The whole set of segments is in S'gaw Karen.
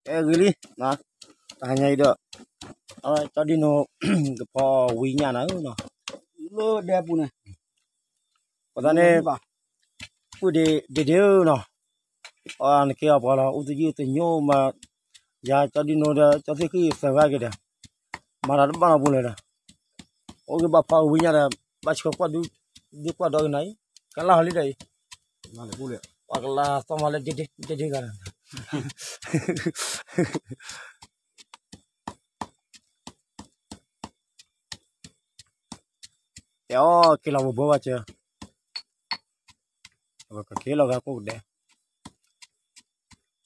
အဲဂ့ၤလံ, တဟါညါအံၤဒီး ကၠီဒံနိ ကဖီဝံၤညၣ်နၤဧၢနီၤ, လၢဒဲပူၤန့ၣ်, ပသးန့ၣ် ပုၢ်ဒ့ဒ့ဧၢနီၤ, နကဲအီၤပှၤလီၤ အိၣ်သယုၢ်သညိမး, ယၤကၠီဒံနိဒီး ကၠီသ့ၣ်ဃံၣ်သၢဂၤက့ၤဒီး မၤတၢ်တဘၣ်နီတပူၤလၢၤဒီး, အိၣ်က့ၤဘၣ်ဖီဝံၤညၣ်ဒီး ဘၣ်ဆှၢကွၢ်ဒု ဒုကွၢ်ဒီးကနၤအံၤ, ကလၢဟီလံဒီးအံၤ, ပှၤကလၢသီမးလၢဒ့ဒ့ဂၤဒီး တဲအီၤက့ၤလီၤဝဲဘၢဘၣ်စၢၤ, အဝဲကက့ၤလီၤဂၤကိးကဒဲ, ဒီး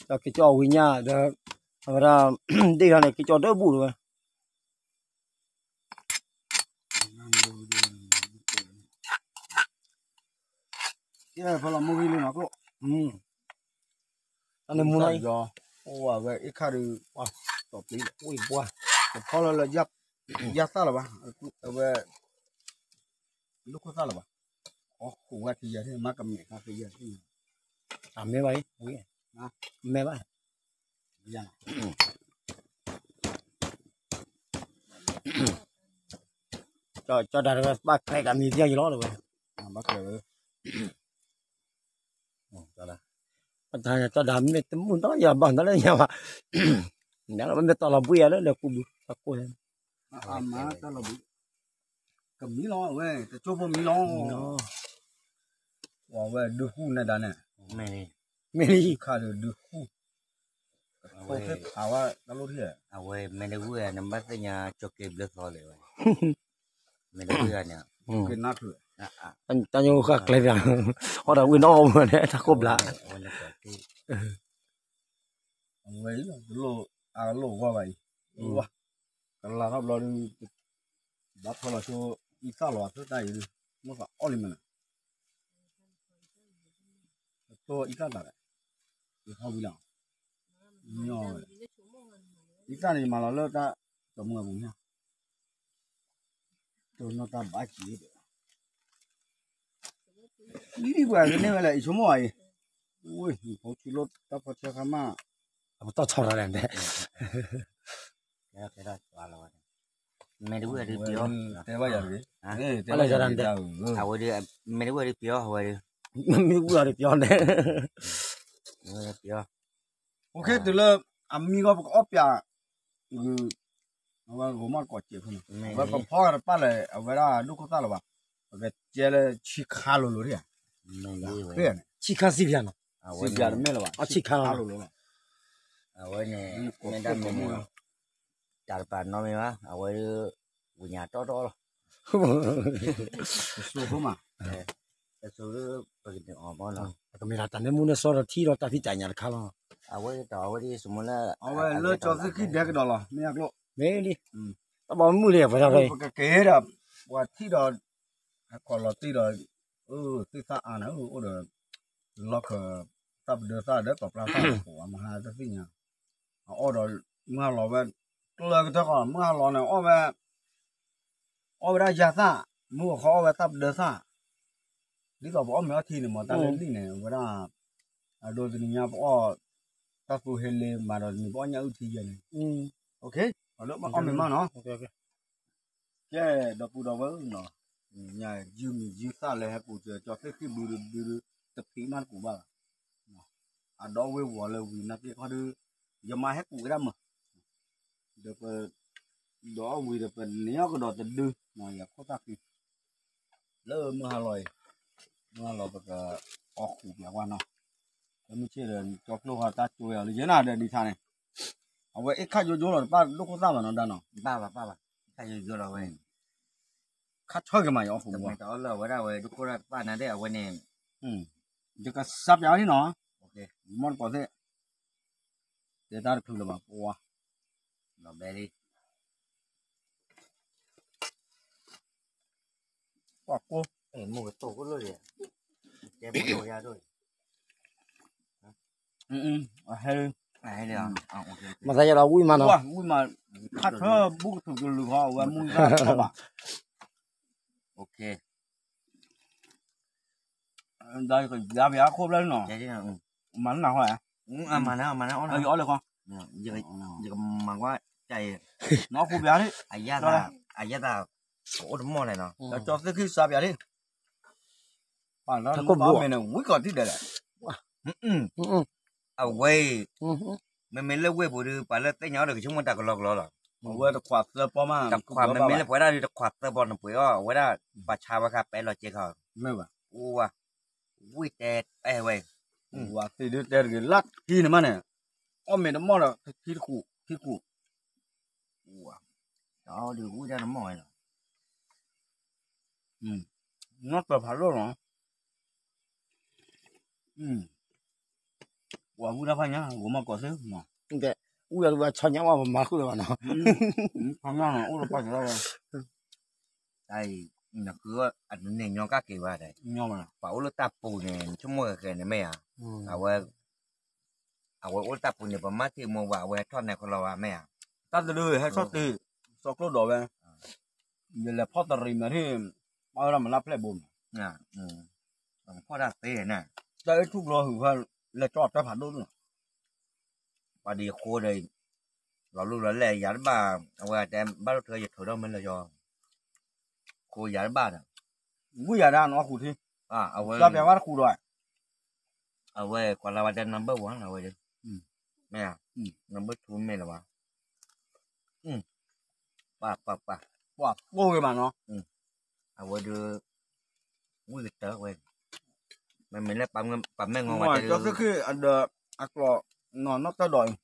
က့ၤကၠီဝံၤညၣ်ဒီး အဝဲဒၣ် ဒ့ၣ်ဂၤန့ၣ် က့ၤကၠီဒၢဘူၣ်တဝဲ, ဖဲလီၤမူဂံၢ်လံနီၤကျိၣ်, တၢ်န့ၣ်မူနီၤအံၤ, အဝဲအ့ၣ်ခါဒီး တီၢ်ပျံၤ တဖီလၢလၢ ယါသၣ်လၢၤဘၣ်, အဝဲ ဒိၣ်ခိၣ်သၣ်လၢၤဘၣ်, အီၣ်ဃုာ်ဝဲထံယဲၢ် မ့ၢ်ကမဲာ်ခါထံယဲၢ်, အမဲာ်ဘၣ်အံၤ, မဲာ်ဘၣ်, ကၠီဒၤတဝဲ ဘၣ်ကျဲၤတၢ်မံၤသ့ၣ်ယံၤလီၤတဝဲ, ဘၣ်ကျဲၤဝဲ ကၠီဒၤမ့ၢ်တမုၢ်နီၤယၤဘၣ်တၢ်လၢညါဘၣ်, မ့ၢ်တီၢ်လီၤဘှံးယၤလၢလဲၤကူးဘုး တၢ်ကိၢ်, ကမံလီၤဝဲ တကၠိဖိမံလီၤ, ဝဲဒုးဃူန့ၣ်ဒၣ်န့ၣ်, မ့ၢ်လံ, ခါဒုးဒုးဃူ, အဝဲ အဝဲမ့ၢ်တဝံၣ်ဧါ နဘၣ်သ့ၣ်ညါကၠီက့ၤဘျၢသီလဲၣ်ဝဲ, မ့ၢ်တဝံၣ်ဧါန့ၣ်, တၢ်ညိဃၣ်ကျဲပၠး, အီၣ်တၢ်ဝံၣ်နီၣ်အီၣ်ဝဲန့ၣ် တၢ်ကိၢ်ဘျး အဝဲအံၤ တလိၣ်အလိၣ်ဂီၢ်ဘၣ်အံၤ, ကလၤထီၣ်ဘျီဒုး, ဘၣ်ထီၣ်လီၤဆိ အံသၣ်လီၤအသၢတၢ်အံၤဒုး, မိၣ်သးအီၣ်လံမ့ၢ်နီၤ, ဆိအံသၣ်တၢ်ဒီး, ယဟီဝံၤလီၤ, အံသၣ်န့ၣ် ယမၤလီၤလၢတၢ်တမုာ်ပူၤညါ, တိၢ်နီၣ်တၢ်ဘၣ်က့ၤဒီး လံပှၤကန့ၢ်ဝဲလၢအံၤဆိကမိၣ်အံၤ, ဝ့ၢ် ဖိဆံးလိၣ်တၢ်ဖီဆၢခါမး, အပတီၢ်ထီၣ်ရၤလဲၣ်, မ့ၢ်တဝံၣ်ဒုးပျီ, တဲဘၣ်ယၤတဂ့ၤ, အဝဲဒုး, မ့ၢ်တဝံၣ်ဒုးပျီ, အဝဲဒုး, မ့ၢ်ဝံၣ်ဒုးပျီန့ၣ်, ပျီ, တုၤလၢ အမံဂီၢ်ပကအီၣ်ပျး, အဝဲဂီၤမီၢ်တကိးစဲးဖိန့ၣ်, အဝဲပဖီတပၢ်လၢ အဝဲဒၣ်ဒိၣ်ခိၣ်သၣ်လၢၤဘၣ်, ပကကဲလၢဆံခါလိၤလိၤ, ဆံခါစံးပျးနီၤ, ဆံခါတမ့ၢ်လၢၤဘၣ်, ဆံခါလိၤလိၤလီၤ, အဝဲန့ၣ်, မ့ၢ်ဒၣ်မ့ၢ်န့ၣ်, တၢ်တပာ်နီတမံၤဘၣ်, အဝဲဒုး, ဝံၤညါတီတီလီၤ, တစိၤဖိမး, တစိၤဒုး, ပကန့ၢ်အီၤဘၣ်နီၤ, ပကမ့ၢ်ဒၣ်တၢ်န့ၣ်မူန့ၣ်စီဒီးထံဒီးတၢ်ဖံးတၢ်ညၣ်တခါလီၤ, အဝဲတၢ်အဝဲဒုး စမုလၢ, အဝဲလၢကၠီသ့ၣ်ခံဒဲကဒီးလီၤ မ့ၢ်အကျိၣ်, မ့ၢ်လံ, တဘၣ်မုၢ်လံ ပဝဲဒၣ်ဖဲ, ပကက့ၤဒီး, ပှၤထံၣ်ဒီး, ဟဲခီလီၤတံၢ်ဒီး, သ့ၣ်သၣ်အါန့ၣ် အိၣ်ဒီး, လီၢ်ခၢၣ်, သၣ်ပဒၢသၣ်ဒီးပှၤပျၢ်သၣ်န့ၣ် ပှၤမဟါတသ့ၣ်ညါ, အအီၣ်ဒီး, မုၢ်ဟါလီၤဝဲ, ကျၢၤကတၢၢ်ဃီ မုၢ်ဟါလီၤန့ၣ် အီၣ်ဝဲ အီၣ်ဝဲဒၣ်ယါသၣ်, မုၢ်ဂီၤခီအီၣ်ဝဲသၣ်ပဒၢသၣ်, ဒ်သိးပအီၣ်မ့ၤအီထံန့ၣ်မး တၢ်လၢလံာ်န့ၣ် အဝဲဒၣ်, အဒိတနံၤညါပအီၣ်, တၢ်သူဟ့လ့မၤဒီးတနံၤပအီၣ်ညၣ်အုၣ်ထံယဲၢ်န့ၣ်, အီၣ်မ့ၤမးနီၤ, ကဲ, ဒီပုၢ်ဒီဝဲၢ်နီၤ, ညါယုၢ်မံၤယုၢ်သၣ်လၢဟဲပူၤစၢၤ ကၠီသ့ၣ်ခံဘုဒုဘုဒု, တဖံးမးတကူးဘၣ်ဘၣ်, အဒီဝ့ၢ်ဝီၤလၢဝံၤနၢ်ပ့ၢ်ခီဒု, ယမၤဟဲကူးကဒါမုာ် ဒီးပ, ဒီးအီၣ်ဝံၤဒီးပန့ၢ်အီၣ်ကဒီးတဒု, ယခိၣ်သၣ်ဃံ, လၢမုၢ်ဟါလီၤအံၤ, မုၢ်ဟါလီၤပကအီၣ်ဃုာ်ပျးကွၢ်နီၤ, လၢမုၢ်ဆ့ၣ်ဒီး ကၠီကျိဟါတၢ်ကၠိဝဲအီၤလၢယဲနၤဒီးဒံးထါန့ၣ်, အဝဲအ့ၣ်ခါယိယိလီၤတပၣ်ဒိၣ်ခိၣ်သၣ်ဘၣ်နီၤဒၣ်နီၤ, တပၣ်ဘၣ်ပၣ်ဘၣ်, အ့ၣ်ခါယိယိလီၤဝဲ, ခါဆၢက့ၤမးယအီၣ်ဃုာ်ဘၣ်, တမ့ၢ်တအီၣ်လၢအဝဲဒၣ်ဝဲဒိၣ်ခိၣ်သၣ်တပၣ်နၤဒဲၣ်အဝဲန့ၣ်, ယကစၢ်ပျးအီၤန့ၣ်နီၤ, မီၢ်တကိးသ့ၣ် တဲတၢ်တဖုလၢၤဘၣ်ပှၤ, လီၤဘဲလံ, ပှၤကိၢ်, မိၢ်ကတိၢ်ကိၢ်လိၣ်လံ, တဲမိၢ်ကတိၢ်ယါဒိၣ်လံ, အဟဲလံ, မၤသးယဲဒီးဝံၣ်မးနီၤ, ဝံၣ်မး, ခါဆၢဘူကထုးကလုာ်ဃီ အဝဲမူဒါထီၣ်ဘၣ်, ဒါကယါဘၣ်အခိၣ်ဖျၢၣ်နီၤ, မၤနၢ်ဟီ, အီၣ်လၢၤဃီ ယကမၤကွၢ်, အယဲၢ်သး, အယဲၢ်သး, အိၣ်တမီၢ်လဲၣ်နီၤ, ကၠီသ့ၣ်ခံစးပၠးဒၣ်, ပှၤလၢအမ့ၢ်န့ၣ် ဝံကီးတံၢ်ဒဲးလဲၣ်, အဝဲအံၤ, မ့မ့ၢ်လၢဝ့ၢ်ပူၤဒီး ပှၤလၢသ့ၣ်ညါအီၤဒီး ကဆိကမိၣ်တၢ်ကလီကလီလီၤ, အဝဲတခွးသၢပီမး, တခွးမ့မ့ၢ်လၢပှဲၤဒၣ်ဒီး တခွးသၢပီနပှ့ၤအီၤ, အဝဲဒၣ်, ပှၤဆါဝဲခါပဲလီၤကဲခါ, အိၣ်ဝဲ, ဝံတဲအဲဝဲ, ဝံသ့ၣ်ဒုတဲတဂ့ၤ လၢခံန့ၣ်မးန့ၣ်, အီၣ်မ့ၤတမီၢ်ဒီး ထံတခူး, ထံခူး, ဝံတၢ်တမီၢ်ဝဲလီၤ, နီၢ်တၢ်ဖးလိၣ်လီၤ, ပှၤဝံတၢ်ဖးညါ ဂီၤမီၢ်ကီးသ့, ဝံအီၤတဝဲဆီညါဝဲ ပမၤဃုာ်လၢၤဘၣ်နီၤ, ဆီညါနီၤ အိၣ်လၢပှၤကလီလီၤ, တၢ်အံၤ, နဃုအီၤ အတန့ၢ်ညီကၣ်က့ၤဘၣ်ဒီး, ပှၤအိၣ်လၢတၢ်ပူၤန့ၣ် နဆိကမိၣ်ဃဲဃဲန့ၣ်မ့ၢ်ဧါ, အဝဲ, အဝဲအိၣ်လၢတၢ်ပူၤန့ၣ် ပမၤထံၣ်မိၢ်ပှၢ် အဝဲဟဲထီၣ်နဲၣ်ခီလီၤဘၣ်မ့ၢ်ဧါ, တၢ်တဒုဟဲထီၣ်တ့ၢ်, စီကျိဒီးဝဲ, ယလဲၤဖီၣ်တရံးမးထံၣ်, ဘၣ်ဝဲဒၣ်မၤလၢဖျဲၣ်ဘိမး, ဖီၣ်တၢ်သ့န့ၣ်, တၢ်အ့ၣ်ထူၣ်ကျိဟူးဖဲ, လဲၤကၠီတၢ်ဖးဒိၣ်, ပှၤဒ်ယဃိဒီး, လီၤလူလီၤလဲၣ်ယၤတဘၣ်, အဝဲတဲဘၣ်လိၣ်ထုးယထုးထီၣ်မ့ၢ်လၢယ, ဃိယၤတဘၣ်ဒီး, ဝံယၤဒၣ်နအီၣ်ဃုာ်ထံ, အဝဲ, တၢ်ပျဲဝဲတဃုာ်ဒီး, အဝဲကွၢ်လၢဝဲတဲ number one လီၤဝဲ, မ့ၢ်ဧါ, number two မ့ၢ်လၢၤဘၣ်, ပှၤ, ပှၤ, ပှၤ, ပှၤပိၢ်ဂ့ၤမးနီၤ, အဝဲဒုး, ဝံကတၢၢ်ဝဲ, မ့မ့ၢ်လၢပှၤမဲၢ်ငီၤဝဲတဲ, ကၠီသ့ၣ်ခံအဒီး, အကျိာ်, နီၢ်နီၢ်တၢ်ဒီး,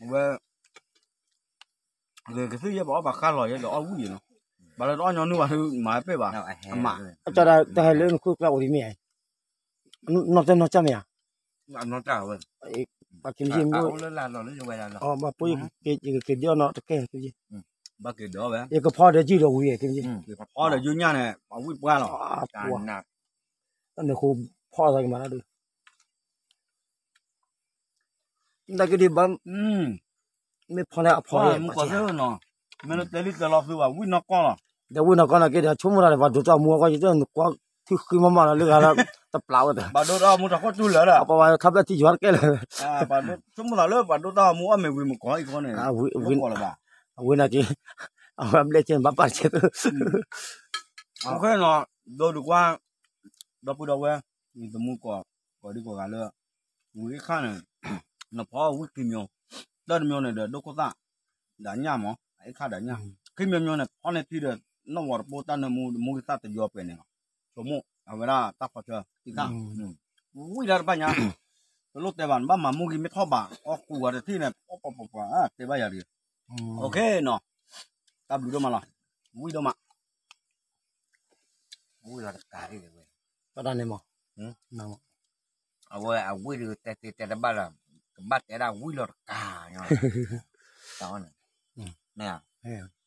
အဝဲ ဂ့ၤကသ့ၣ်ယဲၢ်ပှၤအီၣ်ပှၤဃါလီၤယဲၢ်ဒီးအီၣ်ဝံၣ်ယဲၢ်နီၤ, ဘၣ်လၢတအီၣ်ညီနုၢ်ဘၣ်ဒုးမၤပ့ၢ်ဘၣ်, အမး, တၢ်ဟဲလၢနခိၣ်ကျါအိၣ်ဒ်မ့ၢ်ဧါ, နီၢ်တၢ်နီၢ်တၢ်မ့ၢ်ဧါ, ဘၣ်က့ၤမ့ၢ်, ဘၣ်ပှၤယကက့ၤဒ်အီၣ်နီၤတကဲ, ယကဖီဒီးယုၢ်ဒီးဝံၤ, ဖီဒီးယုၢ်ညၣ်န့ၣ် အဝံၣ်ပှၢ်လီၤ, တၢ်န့ၣ်ဃိဖီအသးကမၤတၢ်ဒုး တၢ်ကဒံးဘၣ်, မ့ၢ်ဖီန့ၣ်အဖီ, မ့ၢ်လၢတဲလံတဲလီသုဘၣ် ဝံၣ်နီၢ်ကီၢ်လီၤ, ဒီးဝံၣ်နီၢ်ကီၢ်န့ၣ်က့ဒီး ဆိကမိၣ်တၢ်န့ၣ် ပှၤဒိးတၢ်မူအီၣ်ကွၢ် ယတနကွၢ် ထံဃံမးမးလီၤ လၢဂၤလၢ တပျးဝဲတၢ်, ပှၤဒိးတၢ်မူတၢ်ခီၣ်တူၢ်လၢာ်ဒီး အပှၤဝဲခါဘျၢထံယွၤတကဲလၢာ်, ဆိကမိၣ်သးလၢပှၤဒိးတၢ်မူအီၣ်မ့ၤဝံၤမုၢ်ကီၢ်အံၤခီန့ၣ်, အဝဲနာ်က့, အဝဲဘျဲၣ်ကဲန့ၣ် ဘၣ်ပာ်တကဲသု, အဃိနီၤ, ဒီးဒုးကွၢ်, ဒီပုၢ်ဒီဝဲၢ်, ယသမူကီၢ်, ကီၢ်ဒံကီၢ်ဂၤလၢ, ဝံၤအ့ၣ်ခါန့ၣ်, နဖီဝံၣ်ခံမျိုး, တၢ်တမျိုးန့ၣ်ဒီး ဒိၣ်ခိၣ်သၣ်, ဒီးညၣ်မး, အ့ၣ်ခါဒီးညၣ်, ခံမျိုးမျိုးန့ၣ် ဖီန့ၢ်ထံဒီး နီၢ်ဝီၤတပိၢ်တၢ်နၢမူ မူဂံၢ်သၣ်တယီပှဲၤန့ၣ်လီၤ, ဆိကမိၣ် အဝဲဒၣ်တၢ်ဖီဆၢ, သံၣ်သၣ်, ဝံၣ်ဒၣ်တဘၣ်ညါ, တလိၣ်တဲဘၣ် နဘၣ်မၤမူဂံၢ်မ့ၢ်ထီၣ်ဘၣ် အီၣ်ဃူဝဲတထံၣ်န့ၣ် ပှၤပှၤပှၤ တဲဘၣ်ယၤတဂ့ၤ, တၢ်ဘျုးဒိၣ်မးလီၤ, ဝံၣ်ဒိၣ်မး ဝံၣ်လီၤတကးဒ်ဝဲ, တၢ်န့ၣ်မး, အဝဲအဝံၣ်ဒီး တဲသ့တဲတဘၣ်လၢ, ကဘၣ်တဲဒၣ်ဝံၣ်လီၤတကး, တၢ်န့ၣ်, မ့ၢ်ဧါ,